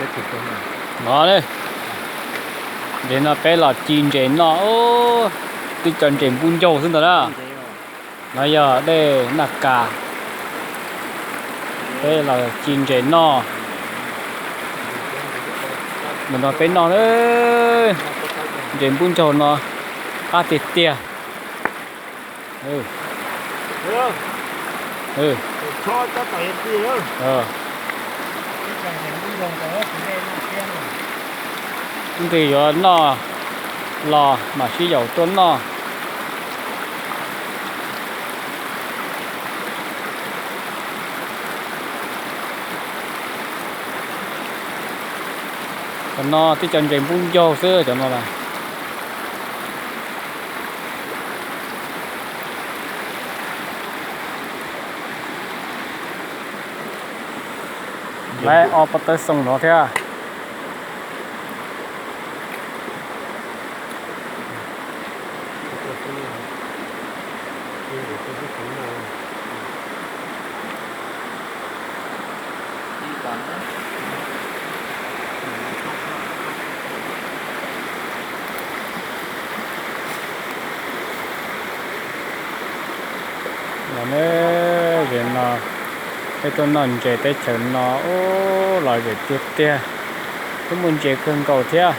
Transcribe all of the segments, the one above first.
No ne, ntawm no peb los ci ntses noj, twb cov ntses npub ncaug xwb ntag na. No yog dej Naj Kas, peb los ci ntses noj. Ntawm no peb noj, ntses npub ncaug no qab tiag tiag. Leej twg yuav noj los mam sib yaum tuaj noj. Cov no twb cov ntses npub ncaug xwb cov no na. Lawv ob pob tawb xoo no thiab. Los ne, zem no peb tuaj noj ntses teb chaws no, ub, lom zem tiag tiag, twb muaj ntses kawg nkaus thiab.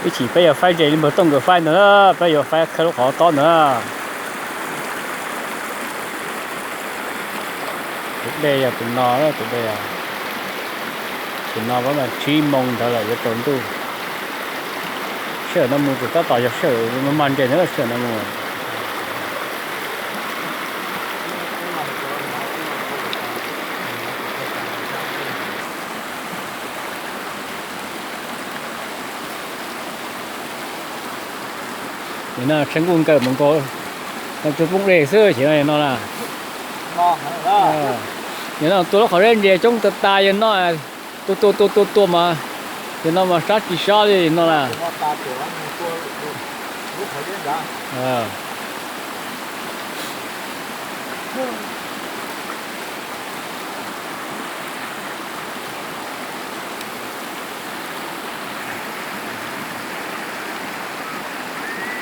Ib chim peb yuav faib ntses li npawg Tooj nkawd faib ntawd na, peb yuav faib khawb lub qhov tob ntawd na. Tus dej yog tus no, tus dej, tus no peb mas tsib moo ntawd lawm yuav tsaus ntuj. Sij hawm no mus tseem tab tom yog sij hawm mag ntses na, sij hawm no mus. Nim no Tshaj Nkuj nkawm mus nkaus, no tsuas poob dej xwb ces no na. Nim no tua lub qhov zeb ntses coob tas tas yog no, tua tua tua tua tua mas, ces no mas sab tsis sab li no na.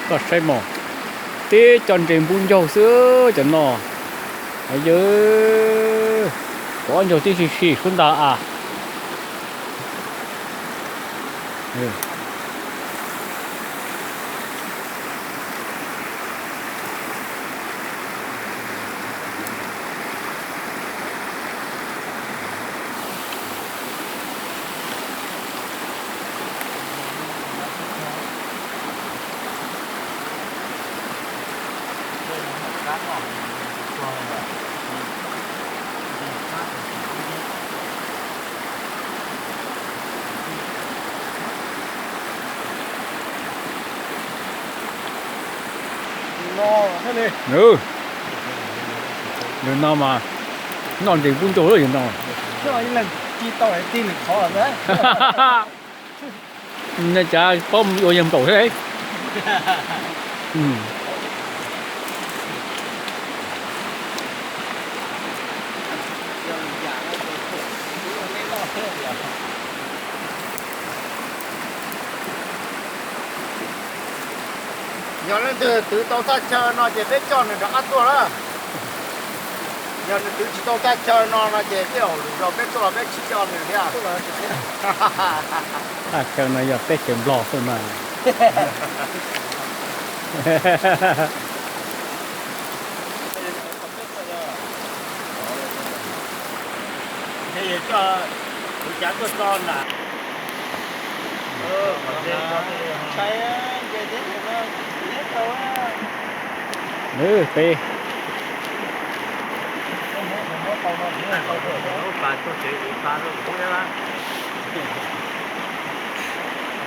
Koj saib mog, tib co ntses npub ncaug xwb cov no. Yawg, cov ob ncaug tib si si sub ntag a. Ntawm no mas noj ntses npub ncaug lawm no. Cav paub ua yawg npaum thiab. Yog leej twg twv tau thaj chaw no ces peb coj nws rov qab tuaj lawm. Yog nws twv tsis tau thaj chaw no no ces tej zaum lwm zaus peb tuaj los peb tsis coj nws thiab. Thaj chaw no yog teb chaws Nplog xwb mas. Coj kuv cav tuaj tso na. Nws peb,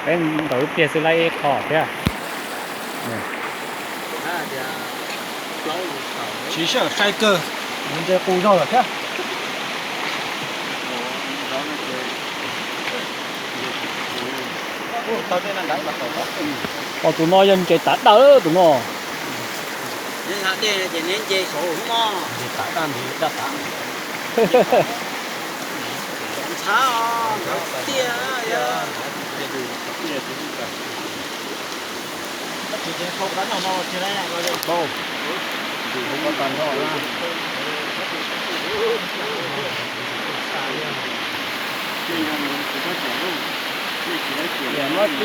peb ntawm lub pliag xwb laib ib qho thiab. Tsis sij hawm sai kawg, nws nce qus zog lawm thiab. Os, tus no yog ntses tav daj tus no.